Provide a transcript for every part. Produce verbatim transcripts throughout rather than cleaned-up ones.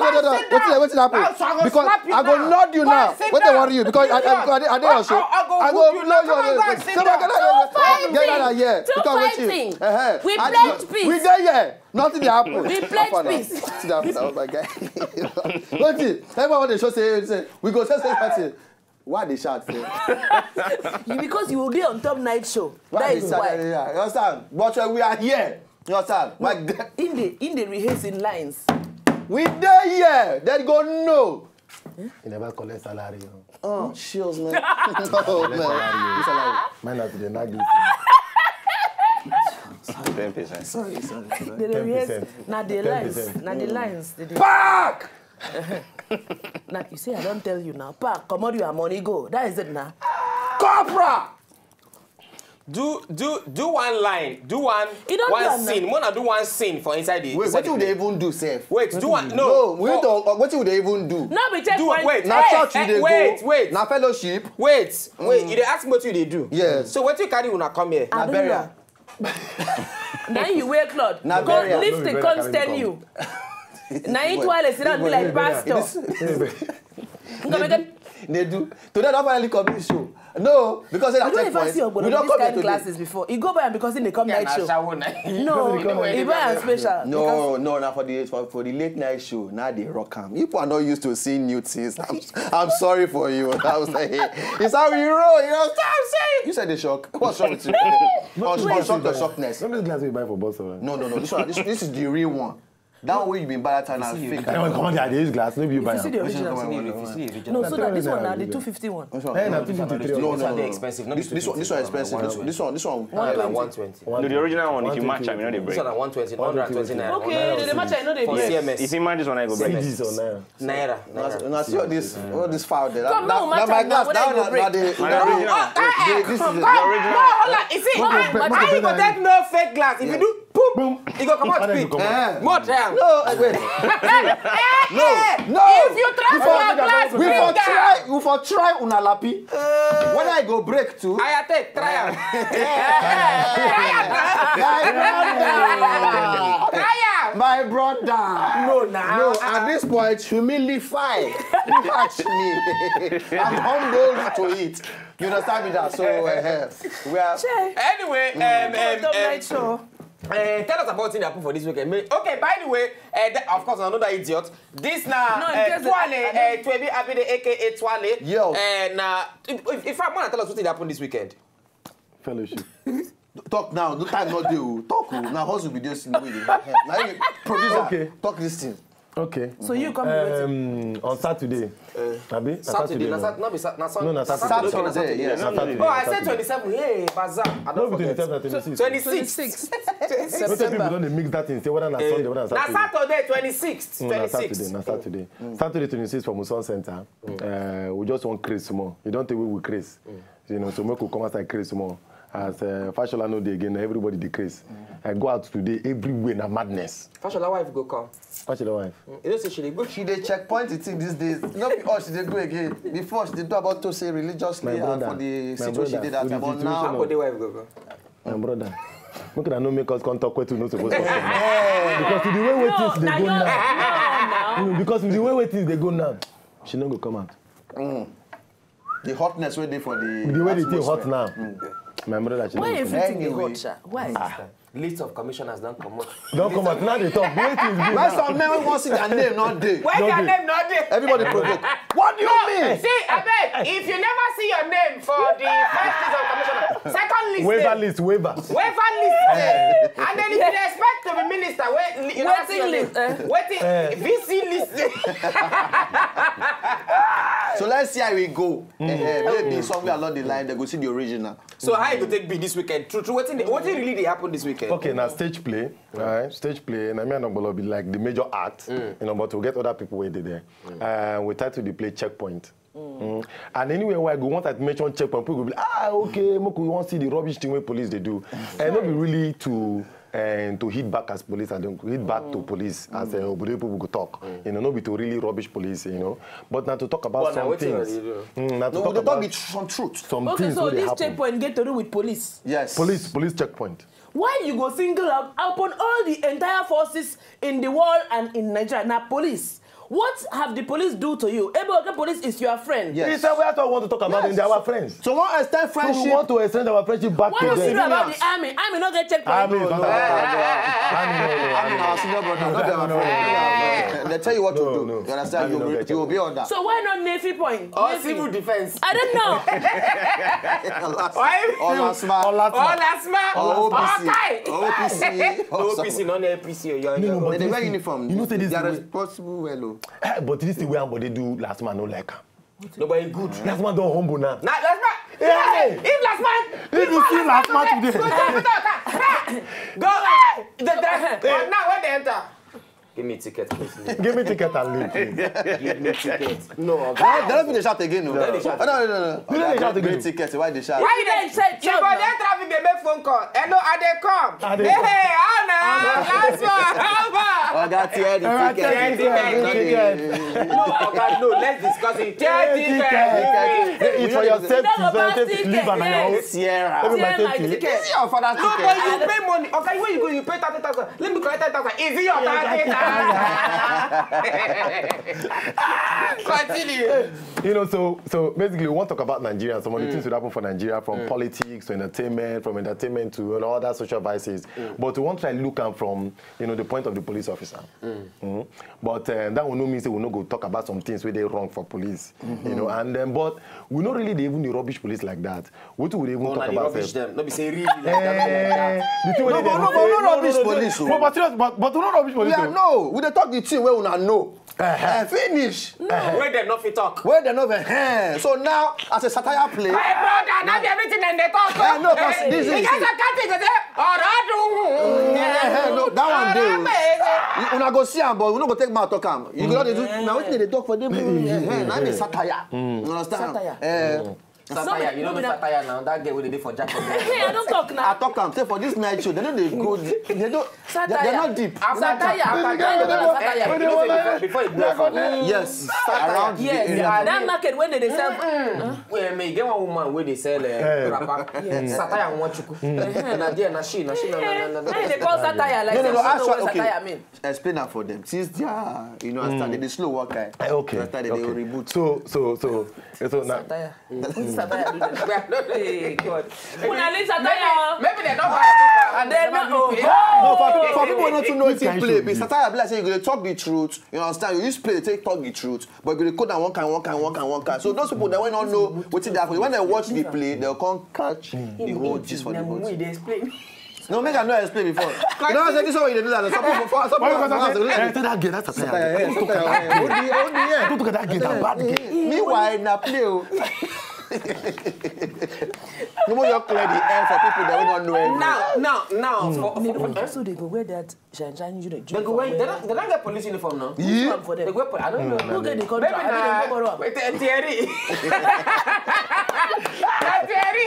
no, no, no, no. Wetin, wetin happen? Because I go nod you now. Wetin worry you? Because I, I, I, I dey your show. I go blow you. Come on, get out of here. Because wetin? We pledge peace. We dey here. Nothing dey happen. We pledge peace. See that, that was my guy. Wetin? Everyone dey show say, say we go say, say something. Why they shout? Say? You, because you will be on top night show. Why that is why. Yeah, you understand? But uh, we are here. You understand? My in the in the rehearsing lines. We dey here. They go no. You never collect salary. Oh, chills, man. Oh, man. This salary. Man, that's the nag. Ten percent. Sorry, sorry, sorry. They dey rehearse. Na the lines. Na the lines. Pack. Now you see, I don't tell you now. Pack, comot your money, go. That is it now. Corporal. Do do do one line, do one one scene. Mona do one scene for inside the. Wait, what do they even do, sef? Wait, do one. No, we don't. What do they even do? No, we take do one. Wait, na church we dey go. Wait, wait, na fellowship. Wait, wait. You dey ask me what you dey do. Yes. So what you carry una come here? Na burial. Now you wear cloth. Na burial. Lift the come stand you. Now you twirl sit down be like pastor. They do. Today, don't finally come this show. No, because at that point, we don't come here today. Glasses before. You go buy am because they come night show. No, you buy am special. No, no, now for the for, for the late night show, now they rock am. People are not used to seeing new things. I'm, I'm sorry for you. I was like, hey, it's how you roll. You know, stop saying. You said the shock. What's wrong with you? On shock the shockness. Remember the glass you buy for boss? No, no, no. This one, this, this is the real one. That one wey you been buy that time na fake. Come on, come on, they use glass. Maybe you buy. You see the original. No, so that this one na the two fifty one. Eh, na two fifty three. No, no, no. This one, this one expensive. This one, this one. One twenty. No, the original one, if you match am, you know they break. This one na one twenty, one hundred twenty naira. Okay, the match I know they break. If you match this one, I go break. Naira. Naira. Una see all this, all this foul there. Come, no, match am now. When I go break. This is the original. No, hold on. You see, I go take no fake glass. If you do, boom, e go comot quick. More try am. No, wait. No, no. If you try una glass, we for try, we for try una lappy. When I go break too. I take, try am. Try am. My brother. Try am. My brother. No, nah. No, at this point, humilify. Catch me. I'm humbled to it. You understand me that? So, uh, we are. Anyway, um, um, um, uh, tell us about thing that happen for this weekend. Okay, by the way, uh, of course, another idiot. This na uh, Twale, uh, Twebi Abide, A K A Twale. Yo. Uh, na, if, if, if I want to tell us what happened this weekend. Fellowship. Talk now. No time, no deal. Talk. Now, hustle be just. Now, you producer. Okay. Talk this thing. Okay. So you come be wetin? Um, on Saturday. Abi? Na Saturday, na no? Sat- no be Sat- na Sun- No, na Saturday. Saturday, okay, na Saturday, Saturday. yes. Na Saturday, Oh, na I said Saturday. twenty-seven. Hey, Baza. I No don't be forget. twenty-seven, na twenty-six. Twenty-six. Wetin people don dey mix that thing, say whether na Sunday, whether na Na Saturday. Saturday, twenty-six. Mm, na Twenty-six. Saturday, na Saturday. Saturday twenty-six for Muson Center. Uh, we just wan craze small. You don tey wey we craze. You know, so make we come outside craze small. As uh, Fashola no dey again, na everybody dey craze. I go out today, everywhere na madness. Fashola wife go come. Fashola wife. You know say she dey go. She dey checkpoint the thing these days. No be all she dey go again. Before she dey do about to say religiously My and brother, for the my situation she brother, dey that with the time. But situation now, of- Body wife go come. My brother, make una no make us come talk wetin we no suppose talk. Because with the way wey things dey go now, you know, because with the way wey things dey go now, she no go come out. the hotness wey dey for the With the way the thing hot atmosphere. now, my brother, she no Why go come out. Everything dey Anyway. hot, sha? Why? List of commissioners don comot. Don come out now. Dey talk the way things be. When some men wey wan see their name no dey. When their name no dey. Everybody provoke. What do you mean? See, abeg, if you never see your name for the first list of commissioners, second list Waiver dey. List, waiver. Waiver list dey. And then if you dey expect to be minister, wait, you never see your name. Waiting list, eh. Waiting, Eh. V C list dey. So let's see how we go. Eh, eh, maybe somewhere along the line they go see the original. So how e go take be this weekend? True, true. Wetin dey- wetin really dey happen this weekend? Okay, na stage play. Alright, stage play. Na me and Ogbolo be like the major act, you know, but we get other people wey dey there. Uh, we try to dey play checkpoint. Mm. And anywhere where I go, once I mention checkpoint, people go be like, ah, okay, make we wan see the rubbish thing wey police dey do. And no be really to and to hit back as police and then hit back to police as uh, obodo people go talk. You know, no be to really rubbish police, you know. But na to talk about But na some wetin things. Una dey do? Mm, na to No, talk we dey talk about the tr- some truth. some Okay, things so wey dey this happen. Checkpoint get to do with police. Yes. Police, police checkpoint. Why you go single out upon all the entire forces in the world and in Nigeria? Na police. What have the police do to you? Ebe Oke police is your friend. Yes. It's a way I want to talk about Yes. it. They are our friends. So one extend So we friendship. Want to extend our friendship back What to you them. feel about the Civilians. army? Army no get checkpoint. Army is not our friend. Army no, no, I'm our senior brother, not our friend. They tell you what to No, do. no. You understand? Army You no will, get you will be on that. So why not Navy point? Or Navy. Civil Defense. I don't know. Olasma. Why? Olasma. Olasma. Olasma. Or O P C. Okai. Or O P C. No O P C, no O P C. Yo, yo, No, no, yo. but They dey wear listen, uniform. You know say this They are thing, responsible well o. eh, but this thing wey Ambode do last man no like am. No, but e good. Last man don humble now. Na last man. Hey! If last man. If you see last man today. Go talk, go talk. Go. The, the, but now when they enter. Give me ticket, please. Give me ticket and leave, please. Give me ticket. No, They don't fit dey shout again o. Don't dey shout. No, no, no, no. You know they shout Bring again. Ticket. Why they shout? Why you dey say You go there, traffic, they make phone call. Hello, I dey come. I dey Hey, come. hey, how na? Last one, how far? Oga, tear the Oga, ticket. tear the ticket, bring the ticket. No, Oga, no, let's discuss it. Tear Tear ticket. ticket. It's for your safety, You for your don't safety. go Leave buy am na your own. Ticket. Sierra. Every Tear my my safety. ticket. Is your father's No, ticket? but you pay money. Okay, when you go, you pay thirty thousand. Let me collect thirty thousand. Is it your thirty thousand? Continue. You know, so so basically, we want to talk about Nigeria and some of the things that happen for Nigeria, from politics to entertainment, from entertainment to, you know, other social vices. But we want to try look am from, you know, the point of the police officer. Mm. But uh, that will no mean say we no go talk about some things wey dey wrong for police. You know, and then but we no really dey even dey rubbish police like that. Wetin we dey even No, na talk the about rubbish sef? Them. No be say really. Eh, the thing wey No, dey but there no, be but say- no rubbish police o. No, but serious, but but we no rubbish We police are o. No, we dey talk the thing wey una know. Eh, finish. Where they no fit talk. Where they no fit. Eh. So now, as a satire play, My brother, not everything dem dey talk. Eh, no, 'cause this is Because I can't think of it. Ọ̀rọ̀ dùn. Eh, no, that one dey o. You- Una go see am, but we no go take mouth talk am. You go dey do na wetin dem dey talk for them. Eh, na be satire. You understand? Satire. Eh, Satire, you know the satire now. That girl wey dey dey for jacket. Hey, I don't talk I now. talk am say for this night show, they no dey go. They don't. They, they're not deep. Satire. After Satire. after After that, Satire. You know say before, before you go for Yes, around the Yes, area. that market when they dey sell. Well, me get one woman wey dey sell uh, wrapper. Satire Nwachukwu. Na there, na she, na she, na na na na. Why they call satire like No, no, that? no, She know actually, what okay. Satire mean. Explain that for them. Since they are, you know, I started the slow work guy. Eh, okay, I started the okay. Reboot. So so so so now Satire. Wetin satire do them? Hey God. Una leave Maybe, satire. Maybe they don't buy. They no. No, for, for people not to know Which wetin kind play show be be? Satire be like say you go dey talk the truth. You understand? You use play take talk the truth, but you go dey code am one kind, one kind, one kind, one kind. So those people that wey no know wetin dey happen, when they watch the play, they'll come catch the whole gist for the whole We thing. dey explain. No, make I no explain before. You know, I say this one you dey do that. Some people for some people for house dey do that. Tell that girl that's a tire. Don't look at that girl, that bad girl. Meanwhile, na play o. No more you clear the air for people that we don't know. Now, now, now, for, for, for, so they go wear that shine shine uniform. They go wear. They don't, they don't get police uniform now. Yeah. For them. They go wear. I don't know. Who get the contract? Maybe na Thierry. Na Thierry.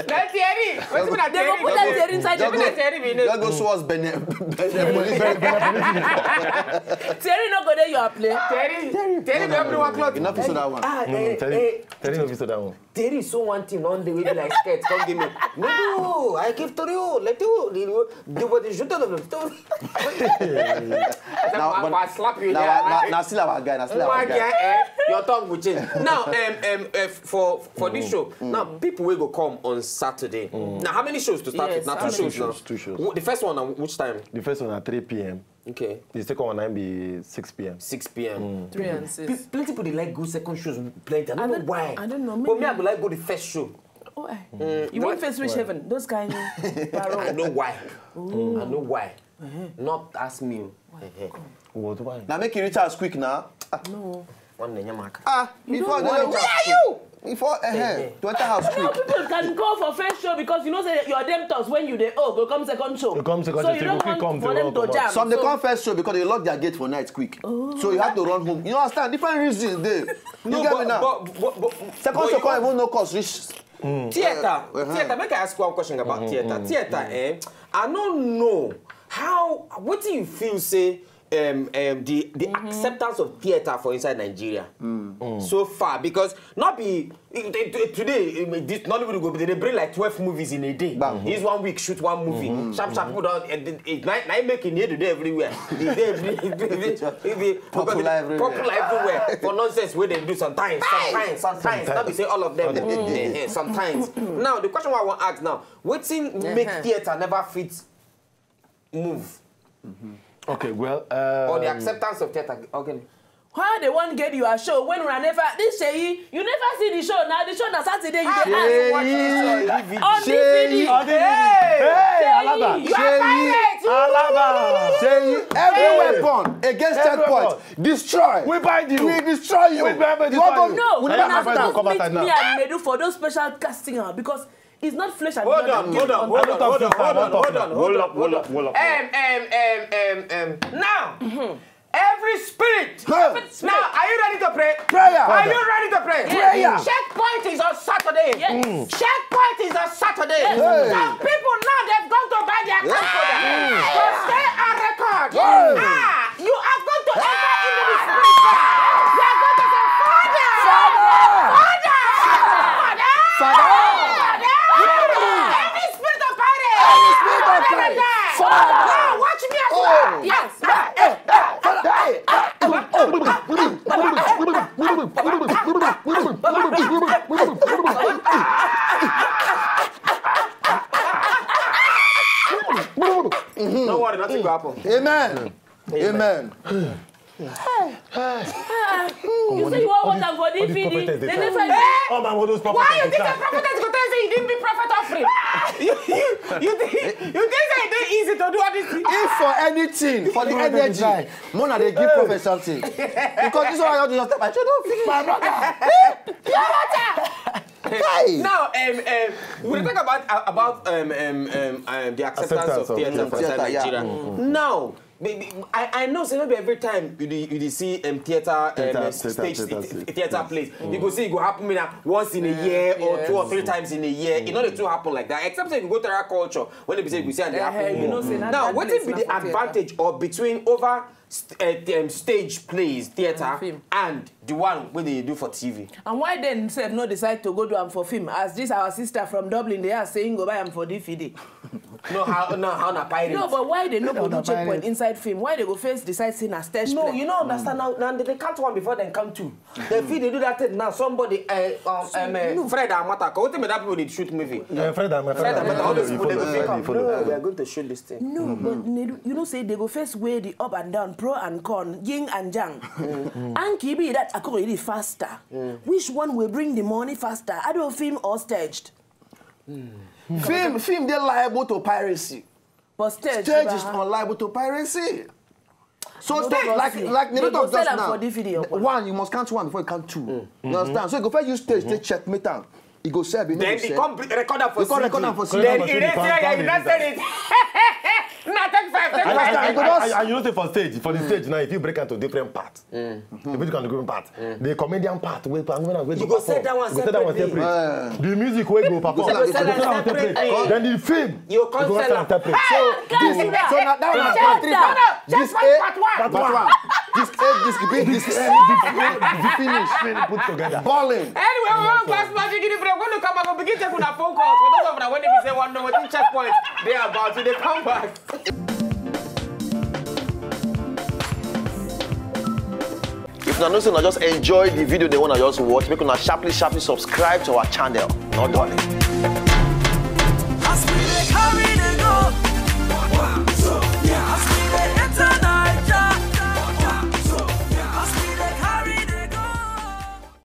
Na Thierry. Wetin be na Thierry? They go put that Thierry inside the Thierry. Just go show us Benin. Thierry no go there. You are playing. Thierry. Thierry. Thierry. Everyone cloth. Enough is that one. Ah, eh, eh. Thierry no fit sew that one. There is so one thing on the way like skirt. Come give me. No, no, I give to you. Let you. You, you, you, you, you, now, but I slap you now, there. Now, now, still our guy. Now, still our guy. Eh? Your tongue will change. Now, um, um, uh, for for this show, now people will go come on Saturday. Now, how many shows to start with? Now, two shows. Two shows. The first one, uh, which time? The first one at three p.m. Okay. The second one na be six p.m. Six p.m. Three and six. Plenty people dey like go second shows plenty. I don't know why. I don't know. But me, I go like go the first show. Oh, eh. You want first reach heaven? Those kind of. I know why. I know why. Not ask me. What why? Now make you reach house quick now. No. One day, Nyamaka. Ah, before they where are you? Before, eh, to enter house quick. People can call for first show because you know say your debtors when you dey owe go come second show. They come second show, so you don't want for them to jam. Some they come first show because they lock their gate for night quick. So you have to run home. You understand? Different reasons dey. You get me now? Second show come even no cost reach. Theater, theater. Make I ask you one question about theater. Theater, eh? I don't know how. What do you feel say um, um, the the acceptance of theatre for inside Nigeria so far, because not be it- it- it- today um, this Nollywood go be they bring like twelve movies in a day. This one week shoot one movie. Sharp sharp people don eh, eh, eh, na na im make e dey everywhere. E dey every- e dey- e dey- e dey- Popular everywhere. Popular everywhere for nonsense wey dem do sometimes, sometimes, sometimes. Not be say all of them. Eh, eh, sometimes. Now the question I want ask now, wetin make theatre never fit move. Okay, well, um, or the acceptance of theatre. Okay. How they wan get your show when una never this Seyi, you never see the show now. The show na Saturday you dey ask to watch this show on D V D. On D V D. Hey, Alaba. You are pirate. Alaba. Seyi, every weapon against checkpoint destroy. We bind you. We destroy you. We bind you. You wan go? No, we don't have to come outside now. Me and Medu for those special casting because It's not flesh and blood. Hold on, hold on, hold on, hold on, hold on, hold on, hold on, hold on. Hold up, hold up, hold up. Um, um, um, um, um. Now, every spirit. Now, are you ready to pray? Prayer. Are you ready to pray? Prayer. Checkpoint is on Saturday. Checkpoint is on Saturday. Some people now they've gone to buy their camcorder to stay on record. Ah, you are going to enter into the spirit. You are going to say, Father, Father, Father, Father. Any spirit of pirates. Any spirit of pirates. Father. Now watch me as well. Yes. Don't worry, nothing will happen. Amen. Amen. You say you want water for D V D. They never. Oh my, all those prophets. Why you think the prophet is going to say you didn't be prophet offering? You, you, you think, you think that it's easy to do all this thing? If for anything, for the energy, Mona, they give prophet something. Because this one, I just step, I don't finish. My brother. Pure water. Hey. Now, um, um, we talk about uh, about um, um, um, um, the acceptance of theatre for Nigeria. Now, I, I know say no be every time you dey you dey see um, theatre um, theatre, stage theatre, theatre, theatre plays. You go see it go happen me now once in a year or two or three times in a year. It no dey too happen like that. Except say you go terra culture when they be say you go see and they happen. You know, say now, what be the advantage or between over st- uh, um, stage plays, theatre, and the one wey they do for T V? And why then sef no decide to go do am for film as this our sister from Dublin dey ask say him go buy am for D V D. No, how no how na pirate. No, but why they no go do checkpoint inside film? Why they go first decide say na stage play? No, you no understand now. Now they count one before they count two. They fit they do that thing now. Somebody, uh, um, um, uh, Fred Amata, wetin make that people dey shoot movie? Uh, Fred Amata. Fred Amata, all those people they go fit come. No, we are going to shoot this thing. No, but Nedu, you know say they go first weigh the up and down, pro and con, yin and yang. And kibi that akoro faster. Which one will bring the money faster? Ado film or staged? Film, film dey liable to piracy. But stage, Stage ba- is unliable to piracy. So No stage, like piracy. Like They narrator go just sell am now. For D V D or what? One, you must count one before you count two. You understand? So you go first use stage to checkmate am. E go sell, but e no Then go they sell. Come br- record am for They come record C D. am for Then C D. e dey say, "Yeah, you not sell it." Now take five, take Understand? five. You go I, just I, I, you know say for stage, for the stage now, if you break into different parts, if you break into different parts, the comedian part, we, we, we You go set that one we go set that one separately. separate. The music wey go perform, Go set we go that set that one separate. Then the film, You we come go sell set am. that separate. So this, so now that one na Shut part three down. part. This Part A, one. part one. This A, this B, this C. Put together. Balling. Anyway, we wan go small chicken break. When we come back, we begin take una phone calls. For those of una wey dey say one know wetin checkpoint dey about, we dey come back. If una know say una just enjoy the video, they wanna just watch, make una sharply, sharply subscribe to our channel. No darling. As we dey carry